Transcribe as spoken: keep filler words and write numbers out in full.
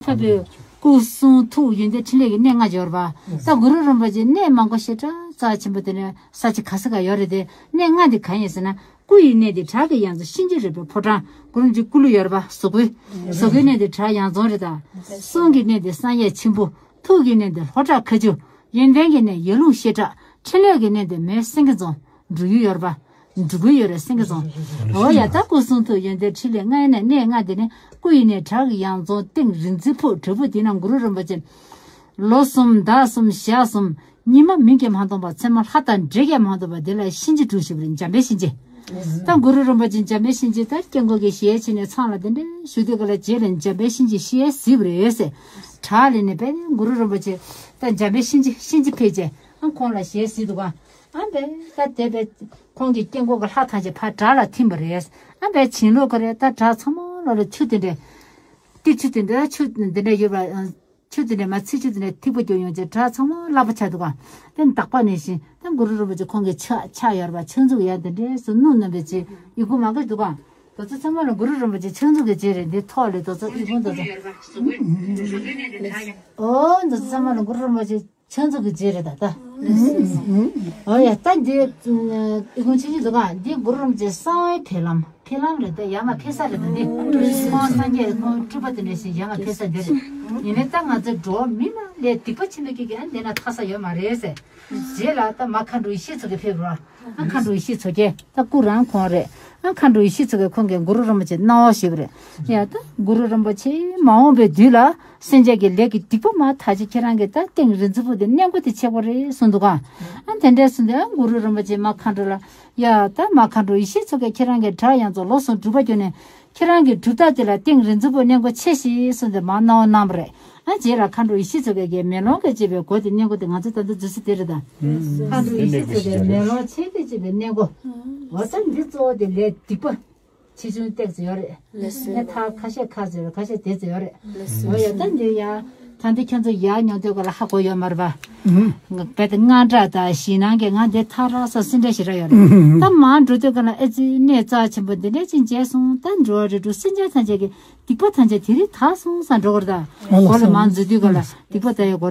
ཁ་བའི་སྐུ་གསུང་ཐུགས་ཡོན་ཏན་ཕྲིན་ལས་ཀྱི་གནས་ལྔ་ཡོད་རེད་པ། ད་གུ་རུ་རིན་པོ་ཆེ་གནས་མང་པོ་ཞེ་དྲག་རྩ་ཆེན་པོ་དེ་ནས་ས་ཆ་ག་ས་ག་ཡོད་རེད་དེ། གནས་ལྔ་འདི་གང་ཡིན་ཟེར་ན། སྐུ་ཡི་གནས་འདི་བྲག་གི་གཡང་རྫོང་། གཤིན་རྗེ་རོལ་པའི་ཕོ་བྲང་། གུ་རུ་རིན་པོ་ཆེ་སྐུ་ལུས་ཡོད་རེད་པ། གཟུགས་སྐུའི། གཟུགས་སྐུའི་གནས་འདི་བྲག་གཡང་རྫོང་རེད་ད། གསུང་གི་གནས་འདི་གསང་ཡས་མཆིམས་ཕུ། ཐུགས་ཀྱི་གནས་འདི་ལྷོ་བྲག་མཁར་ཆུ། ཡོན་ཏན་གྱི་གནས་ཡར་ཀླུང་བཤད་གྲྭ། ཕྲིན་ལས་ཀྱི་གནས་འདི་མོན་སེང་གེ་རྫོང་། འབྲུག་ཡུལ་ཡོད་རེད་པ། འབྲུག་ཡུལ་ཡོད་རེད་སེང་གེ་རྫོང་། འོ་ཡ། ད་སྐུ་གསུང་ཐུགས་ཡོན་ཏན་ཕྲིན་ལས་ལྔ་ཡི་གནས་ལྔ་འདི་ནི། སྐུ་ཡི་གནས་བྲག་གི་གཡང་རྫོང་། སྟེང་རིག་འཛིན་ཕུག། བྲག་ཕུག་འདི་ན་གུ་རུ་རིན་པོ་ཆེ། ལོ་གསུམ་ཟླ་གསུམ་ཞག་གསུམ། ཉི་མ་མིག་གིས་མ་མཐོང་བ། མཚན་མོ་ལྷ་དང་འདྲེ་གིས་མ་མཐོང་བ། འདི་ལ་གཤིན་རྗེ་འབྲུག་ཞེས་པ་རེད། འཇམ་དཔལ་གཤིན་རྗེ། ད་གུ་རུ་རིན་པོ་ཆེ་འཇམ་དཔལ་གཤིན་རྗེ་ད་སྐྱེ་དགུ་གི་ཞལ་ཕྱེ་ནས་ཚང་ལ་དེ་འདྲ་ཞུ་དུས་ག་ལ། རྗེས་ལ་འཇམ་དཔལ་གཤིན་རྗེ་ཞལ་གཟིགས་པ་རེད་ཟེར། བྲག་ལ་ནས་པས་གུ་རུ་རིན་པོ་ཆེ་ད་འཇམ་དཔལ་གཤིན་རྗེ་གཤིན་རྗེ་ཕེབས་རྗེས། ཨ་ཁོང་ལ་ཞལ་གཟིགས་འདུག་ག་ཨ་པས་ད་དེ་པས་ཁོང་གི་སྐྱེ་དགུ་གི་ལྷ་ཐམས་ཅད་ཕར་བྲག་ལ་ཐིམ་པ་རེད། ཨ་པས་བྱིན་རླབས་ག་རེ། ད་བྲག་ཚང་མ་ལོ་ལ་ཆུ་དེ་འདྲ། ཏི་ཆུ་དེ་འདྲ་ཆུ་དེ་འདྲ་ཡོད་པ། ཆུ་དེ་འདྲ་མ་ཚིག་ཆུ་དེ་འདྲ་ཐིགས་པ་རྒྱུག་ཡོང་བྱས་བྲག་ཚང་མ་བརླག་པ་ཆགས་འདུག་ག་དེ་དག་པ་ནས་བཞིན་ད་གུ་རུ་རིན་པོ་ཆེ་ཁོང་གི་ཕྱག་ཕྱག་ཡོད་པ་ཕྱག་མཛུབ་ཡ་དེ་འདྲས་སུ་སྣུམ་བསྣམས་པའི་ཆེད་ཡི་གུ་མ་གི་འདུག་ག་དེ་ཚོ་ཚང་མ་ལ་གུ་རུ་རིན་པོ་ཆེ་ཕྱག་མཛུབ་ཀྱི་རྗེས་རེད། འདི་ཐོག་ལ་དེ་ཚོ་ཡི་གུ་འདི་ཚོ། ཨོ་འདི་ཚོ་ཚང་མ་ལ་གུ་རུ་རིན་པོ་ཆེ་ཕྱག་མཛུབ་ཀྱི་རྗེས་རེད་ད་ད། ཨོ་ཡ། ད་འདི་ཡི་གུ་ཆེ་ཆེ་འདུག་ག་འདི་གུ་རུ་རིན་པོ་ཆེ་གསང་བའི་ཕེབས་ལམ། ཕེབས་ལམ་རེད་ད། ཡར་མར་ཕེབས་ས་རེད་ད་འདི། ཁོང་སངས་རྒྱས་ཁོང་སྤྲུལ་པ་དེ་འདྲ་ཞིག་ཡར་མར་ཕེབས་ས་འདི་རེད། ཡིན་ནའི་ད་ང་ཚོ་འགྲོ་བ་མི་མང་ལས་སྡིག་པ་ཆེན་པོ་སྐྱེ་གི་ཨ་འདི་ན་ཐར་ས་ཡོད་མ་རེད་ཟེར། རྗེས་ལ་ད་མ་མཁའ་འགྲོ་ཡེ་ཤེས་མཚོ་རྒྱལ་ཕེབས་རོགས། ཨ་མཁའ་འགྲོ་ཡེ་ཤེས་མཚོ་རྒྱལ་ད་སྐུ་རང་ཁོང་རེད། ཨ་མཁའ་འགྲོ་ཡེ་ཤེས་མཚོ་རྒྱལ་ཁོང་གིས་གུ་རུ་རིན་པོ་ཆེ་གནང་བ་ཞུས་པ་རེད། ཡ་ད་གུ་རུ་རིན་པོ་ཆེ་མ་འོངས་པའི་དུས་ལ་སེམས་ཅན་གྱི་ལས་ཀྱི་སྡིག་པ་མར་དག་བྱེད་ཁྱེད་རང་གིས་ད་སྟེང་རིག་འཛིན་ཕུག་དེ་གནས་སྒོ་དེ་ཕྱེ་དགོས་རེད་གསུངས་འདུག་ག་ཨ་དེ་འདྲས་གསུངས་དུས་ཨ་གུ་རུ་རིན་པོ་ཆེ་མ་མཁའ་འགྲོ་ལ། ཡ་ད་མ་མཁའ་འགྲོ་ཡེ་ཤེས་མཚོ་རྒྱལ་ཁྱེད་རང་གིས་བྲག་གཡང་རྫོང་ལོ་གསུམ་སྒྲུབ་པ་བརྒྱུད་ནས་ཁྱེད་རང་གི་སྒྲུབ་ཐབས་དེ་ལ་སྟེང་རིག་འཛིན་ཕུག་གནས་སྒོ་ཕྱེ་ཞིག་གསུངས་ཏེ་མར་གནང་བ་གནང་བ་རེད། ཨ་རྗེས་ལ་མཁའ་འགྲོ་ཡེ་ཤེས་མཚོ་རྒྱལ་གྱིས་མེ་ལོང་གིས་བཅད་པའི་སྒོ་དེ་གནས་སྒོ་དེ་ང་ཚོ་ད་ལྟ་འཛུལ་ས་དེ་རེད་ད། མཁའ་འགྲོ་ཡེ་ཤེས་མཚོ་རྒྱལ་མེ་ལོང་ཆེན་པོས་བཅད་པའི་གནས་སྒོ། འོ་ད་འདི་གཙོ་བོ་དེ་ལས་སྡིག་པ། ཆེ་ཆུང་ཏོག་ཙམ་ཡོད་རེད། ལགས་སོ། ངས་ད་ཁ་ཤས་ཁ་ཙམ་ཡོད་རེད། ཁ་ཤས་དེ་ཙམ་ཡོད་རེད། ལགས་སོ། འོ་ཡ་ད་འདི་ཡ། ད་འདི་ཁྱོད་ཚོ་ཡར་ཉོ་དུས་ག་ལ་ཧ་གོ་ཡོད་མ་རེད་པ། ཧུམ། རྦད་དེ་སྔ་དྲགས་དང་ཞེད་སྣང་གིས་ང་འདི་ཐག་རག་ས་སེམས་ཁྲལ་ཞེ་དྲག་ཡོད་རེད། ཧུམ། ད་མར་འགྲོ་དུས་ག་ལ་ཨེ་ཙི་གནས་རྩ་ཆེན་པོ་འདི་འདྲ་ཅིག་མཇལ་སོང་། ད་འགྲོ་བ་རིགས་དྲུག་སེམས་ཅན་ཐམས་ཅད་ཀྱི་སྡིག་པ་ཐམས་ཅད་དེ་རིང་དག་སོང་བསམ་འགྲོ་གི་རེད་ད། ཨོ་ལགས་སོ། སྒོ་ལ་མར་འཛུལ་དུས་ག་ལ་སྡིག་པ་དག་ཡོད་དགོས།